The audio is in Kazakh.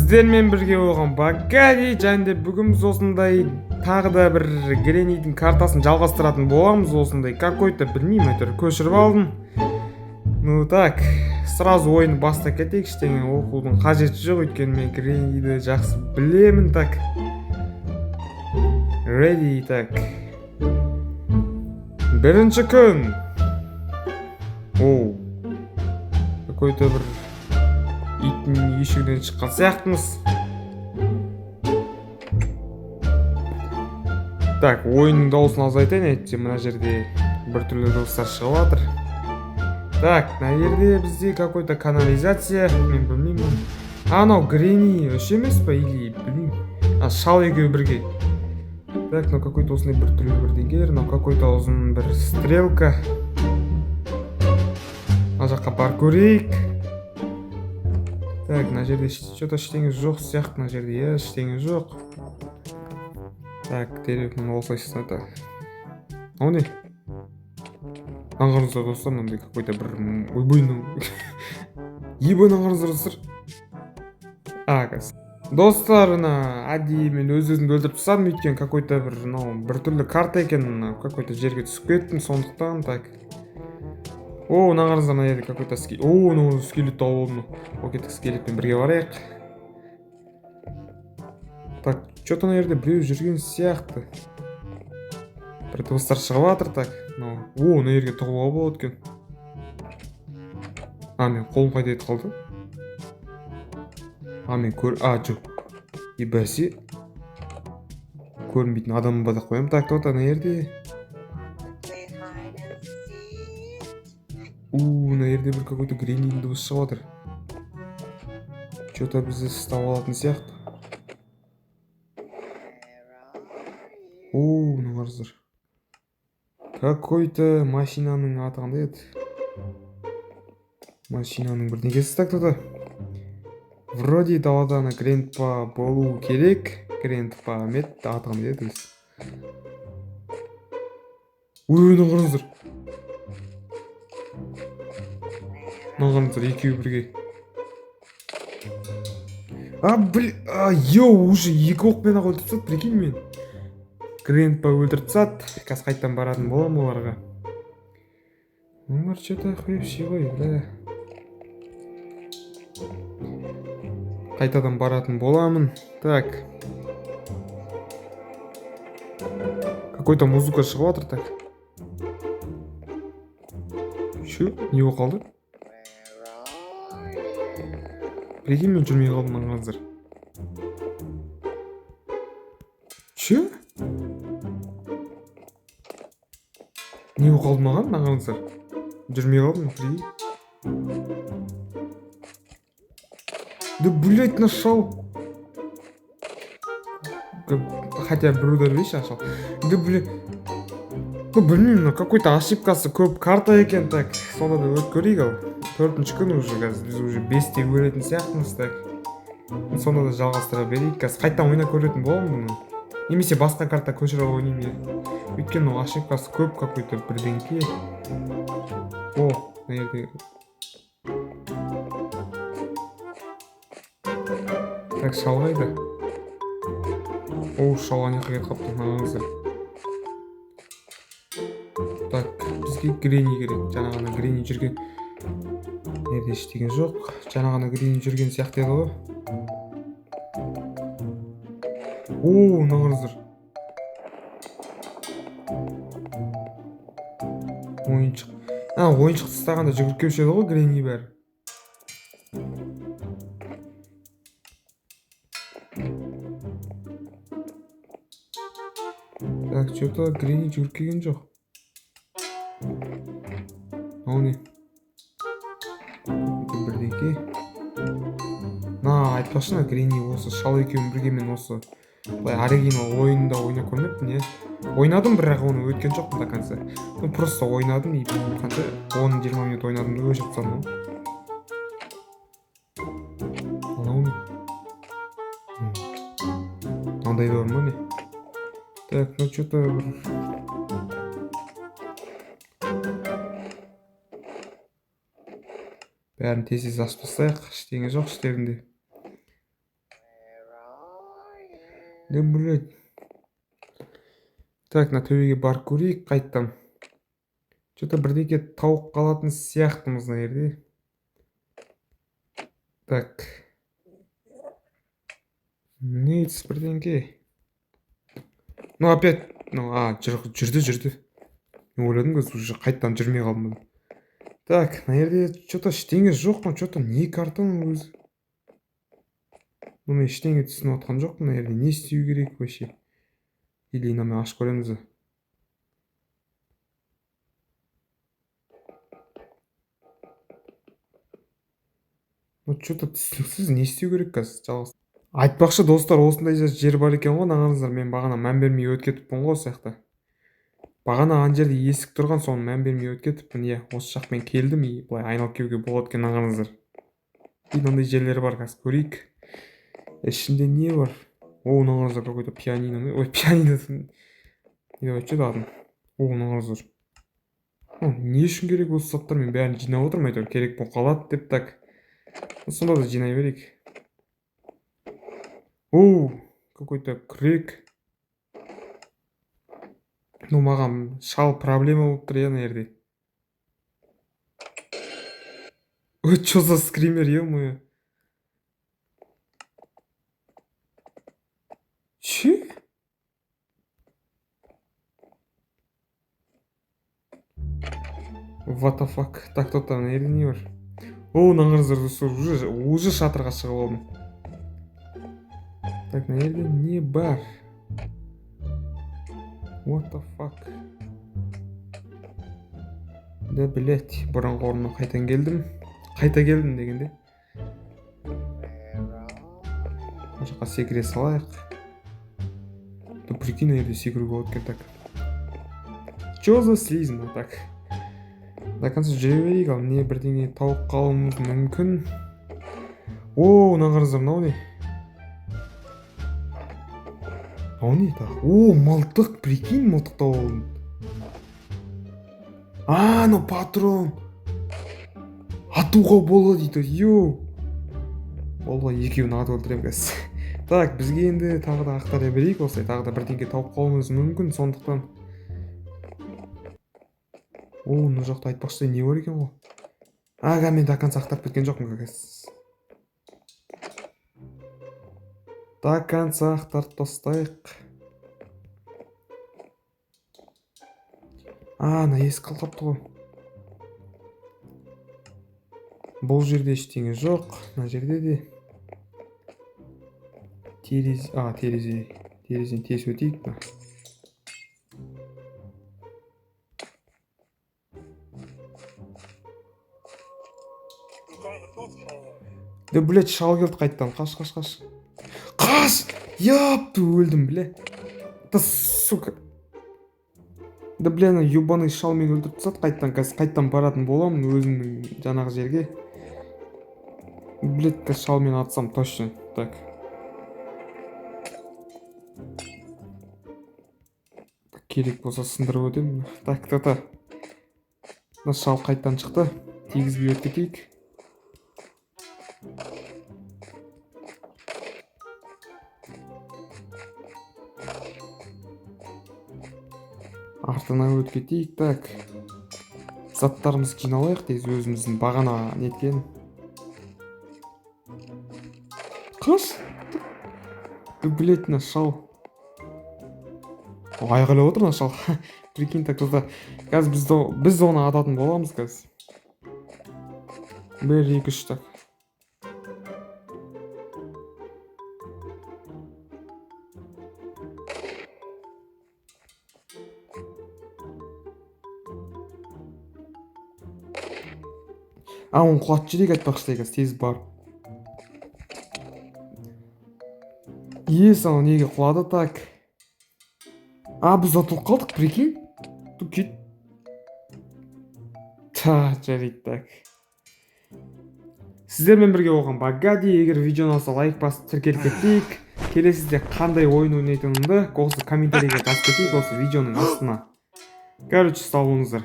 Сіздермен бірге болған Багади, және де бүгін біз осындай тағы да бір Греннидің картасын жалғастыратын боламыз. Осындай какой-то білмеймін, әйтеуір көшіріп алдым. Ну так, сразу ойынды бастап кетейік, ештеңе оқудың қажеті жоқ, өйткені мен Гренниді жақсы білемін. Так. Ready, так. Бірінші күн. Оу. Какой-то бір иттің үйшігінен шыққан сияқтымыз. Так, ойынның дауысын азайтайын, әйтпесе мына жерде біртүрлі дауыстар шығып жатыр. Так, мына жерде бізде какой-то канализация, мен білмеймін. Анау Гренни үш емес па, или білмеймін. А, шал екеуі бірге. Так, мынау какой-то осындай біртүрлі бірдеңелер, мынау какой-то ұзын бір стрелка. Мына жаққа барып көрейік. Так, мына жерде что-то ештеңе жоқ сияқты, мына жерде, иә, ештеңе жоқ. Так, телефон осылай ұстады. Мынау не? Мынаны қараңыздар, достар, мынандай какой-то бір ойбой, мынау. Ебай, мынаны қараңыздар, достар. А, қазір. Достар, мына әдейі мен өз өзімді өлтіріп тастадым, өйткені какой-то бір мынау біртүрлі карта екен, мына какой-то жерге түсіп кеттім, сондықтан так. О, мына қараңыздар, мына жерде какой-то О, мынау скелет тауып алдым. О, кеттік, скелетпен бірге барайық. Так, что-то мына жерде біреу жүрген сияқты. Бір дыбыстар шығып жатыр, так. Мынау, о, мына жерге тығылуға болады екен. А, мен қолым қайда кетіп қалды? А, мен көр... А, жоқ. Е, бәсе. Көрінбейтін адам ба деп қоямын. Так, тоқта, мына жерде. Play hide and seek. У, мына жерде бір какой-то Греннидің дыбысы шығып жатыр. Что-то бізді ұстап алатын сияқты. Where are you? О, мына қараңыздар. Какой-то машинаның аты қандай еді? Машинаның бірдеңкесі, так, тоқта. Вроде далада ана Грандпа болу керек. Грандпа ма еді? Аты қандай еді өзі? Ой, мына қараңыздар. Мына қараңыздар, екеуі бірге. А, бля, а, йоу, уже екі оқпен ақ өлтіріп тастады, прикинь мен. Грандпа өлтіріп тастады. Қазір қайтадан баратын боламын оларға. Олар что-то охуевший ғой, бля. Қайтадан баратын боламын. Так. Какой-то музыка шығып жатыр, так. Чё? Не болып қалды? Where are you? Прикинь, мен жүрмей қалдым, мына қараңыздар. Чё? Не болып қалды маған, мына қараңыздар. Жүрмей қалдым, прикинь. Да, блять, нашел. Хотя бір удар берші, ашал. Да, бля. Ну, білмеймін, мына какой-то ошибкасы көп карта екен, так. Сонда да өтіп көрейік ал. Төртінші күн уже қазір, біз уже бесте өлетін сияқтымыз, так. Сонда да жалғастыра берейік. Қазір қайтадан ойнап көретін боламын бұны. Немесе басқа карта көшіріп алып ойнаймын, иә. Өйткені мынау ошибкасы көп какой-то бірдеңке. О, мына жерде. Так, шал қайда? О, шал ана жаққа кетіп қалыпты, мына қараңыздар. Так, бізге Гренни керек. Жаңа ғана Гренни жүрген. Мына жерде ештеңе жоқ. Жаңа ғана Гренни жүрген сияқты еді ғой. О, мына қараңыздар. Ойыншық. А, ойыншық тастағанда жүгіріп келуші еді ғой Гренни бәрі. Так, что-то Гренни жүгіріп келген жоқ. Мынау не? Это бірдеңке. Мына айтпақшы, мына Гренни осы шал екеуін бірге мен осы былай оригинал ойында ойнап көрмеппін, иә. Ойнадым, бірақ оны өткен жоқпын до конца. Ну, просто ойнадым и қанша 10-20 минут ойнадым да өшіріп тастадым ғой. Анау не? Мынандай да бар ма, не? Так, ну что-то бір бәрін тез тез ашып тастайық, ештеңе жоқ іштерінде. Да, блядь. Так, мына төбеге барып көрейік қайттан. Че-то бірдеңке тауып қалатын сияқтымыз мына жерде. Так. Не бірдеңке. Ну, опять, ну, а, жүрді, жүрді. Мен ойладым, қазір уже қайттан жүрмей қалдым. Так, мына жерде че-то ештеңе жоқ, ну, че-то не картаның өзі. Ну, мен ештеңе түсініп отқан жоқпын, мына жерде не істеу керек вообще. Или мынаны ашып көреміз бе? Ну, че-то түсініксіз, не істеу керек қазір жалғыз. Айтпақшы, достар, осындай жер бар екен ғой, мына, мен бағана мән бермей өтіп кетіппін ғой осы жақта. Бағана ана жерде есік тұрған, соны мән бермей өтіп кетіппін, иә. Осы жақпен келдім, и былай айналып келуге болады екен, мына. И мынандай жерлер бар, қазір көрейік. Ішінде не бар? О, мына қараңыздар, какой-то пианино. Ой, пианино. Не деп айтшы еді атын? О, мына қараңыздар. Не үшін керек осы заттар? Мен бәрін жинап отырмын, әйтеуір керек болып қалады деп, так. Сонда да жинай берейік. О, какой-то күрек. Ну, маған шал проблема болып тұр, иә, мына жерде. Ой, чё за скример, ё-моё. Че? What the fuck? Так, тоқта, мына жерде не бар? О, мына қараңыздар, достар, уже шатырға шығып алдым. Так, мына жерде не бар? What the fuck? Да, блять, бұрынғы орныма қайтан келдім. Қайта келдім дегенде. Мына жаққа секіре салайық. Да, прикинь, мына жерде секіруге болады екен, так. Чё за слизь, так. До конца жүре берейік, ал не бірдеңе тауып қалуымыз мүмкін. О, мына қараңыздар, мынау не? Мынау не тағы? О, мылтық, прикинь, мылтық тауып алдым. А, анау патрон. Атуға болады дейді, йоу. Болды, екеуін атып өлтіремін қазір. Так, бізге енді тағы да ақтара берейік, осылай тағы да бірдеңке тауып қалуымыз мүмкін, сондықтан. О, мына жақта айтпақшы не бар екен ғой? Ага, мен до конца ақтарып кеткен жоқпын как раз. До конца ақтарып тастайық. А, ана есік қалып ғой. Бұл жерде ештеңе жоқ. Мына жерде де. Терезе, а, терезе. Терезені тесіп өтейік па. Да, блядь, шал келді қайттан. Қаш, қаш, қаш. Қаш! Ёпты, өлдім, бля. Да, сука. Да, бля, ана ебаный шал мені өлтіріп тастады қайттан. Қазір қайттан баратын боламын өзімнің жаңағы жерге. Блядь, қазір шалмен атсам точно. Так. Керек болса сындырып өтемін. Так, та, та. Мына шал қайттан шықты. Тигізбей өтіп кетейік. Артына өтіп кетейік. Так, заттарымызды жиналайық тез, өзіміздің бағана неткен. Қаш, да, блять, мына шал айғайлап отыр, мына шал, прикинь. Так, тоқта, қазір біз оны ататын боламыз қазір. Бір, екі, үш, так. А, оны құлатып жіберейік айтпақшы, қазір тез барып. Ес, анау неге құлады? Так, а, біз ұтылып қалдық, прикинь. Ту кет та, жарайды. Так, сіздермен бірге болған Багади. Егер видео ұнаса, лайк басып, тіркеліп кетейік. Келесіде қандай ойын ойнайтынымды осы комментарийге жазып кетейік осы видеоның астына. Короче, сау болыңыздар.